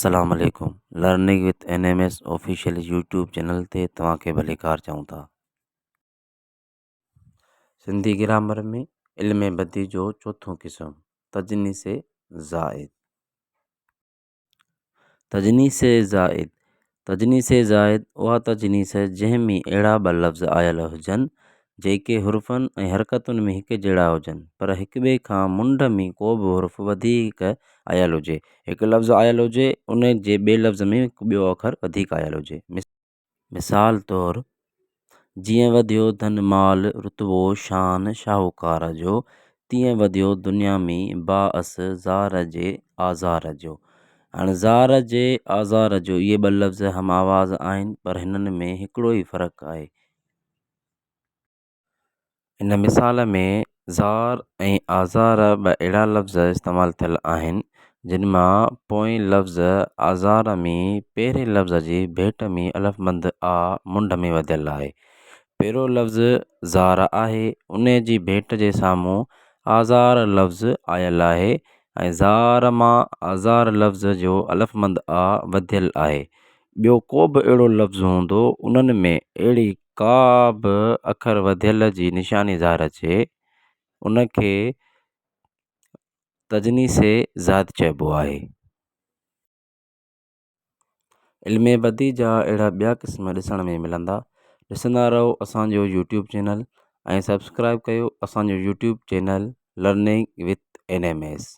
السلام عليڪم learning with N M S official YouTube channel تي توهان کي ڀليڪار چئون ٿا. سنڌي گرامر ۾ علم بديع جو چوٿون قسم تجنيس زائد. تجنيس زائد، تجنيس زائد اها تجنيس جنهن ۾ اهڙا ٻه لفظ آيل هجن جيڪي حرفن ۽ حرڪتن ۾ هڪجهڙا هجن، پر هڪٻئي کان منڍ ۾ ڪو به حرف وڌيڪ آيل هجي. هڪ لفظ آيل هجي، ان جي ٻئي لفظ ۾ هڪ ٻيو اکر وڌيڪ آيل هجي. مثال طور، جيئن وڌيو ڌن مال رتبو شان شاهوڪار جو، تيئن وڌيو دنيا ۾ باعث زار جي آزار جو. هاڻي زار جي آزار جو اهي ٻه لفظ هم آواز آهن، پر هنن ۾ هڪڙو ئي فرق آهي. هن مثال ۾ زار ۽ آزار ٻه اهڙا لفظ استعمال ٿيل آهن، جن مان پوئين لفظ آزار ۾ پهرين لفظ جي ڀيٽ ۾ الف مد آ منڍ ۾ وڌيل آهي. پهريون لفظ زار آهي، ان جي ڀيٽ جي سامهون آزار لفظ آيل آهي ۽ زار مان آزار لفظ جو الف مد آ وڌيل آهي. ٻيو ڪو به اهڙو لفظ هوندو، انهن ۾ اهڙي ڪا به اکر وڌيل جي نشاني ظاهر اچي، ان کي تجنيس زائد چئبو آهي. علم بديع جا اهڙا ٻيا قسم ڏسڻ ۾ ملندا. ڏسندا رهو اسان جو يوٽيوب چينل ۽ سبسڪرائب ڪيو اسان جو YouTube channel learning with N M S.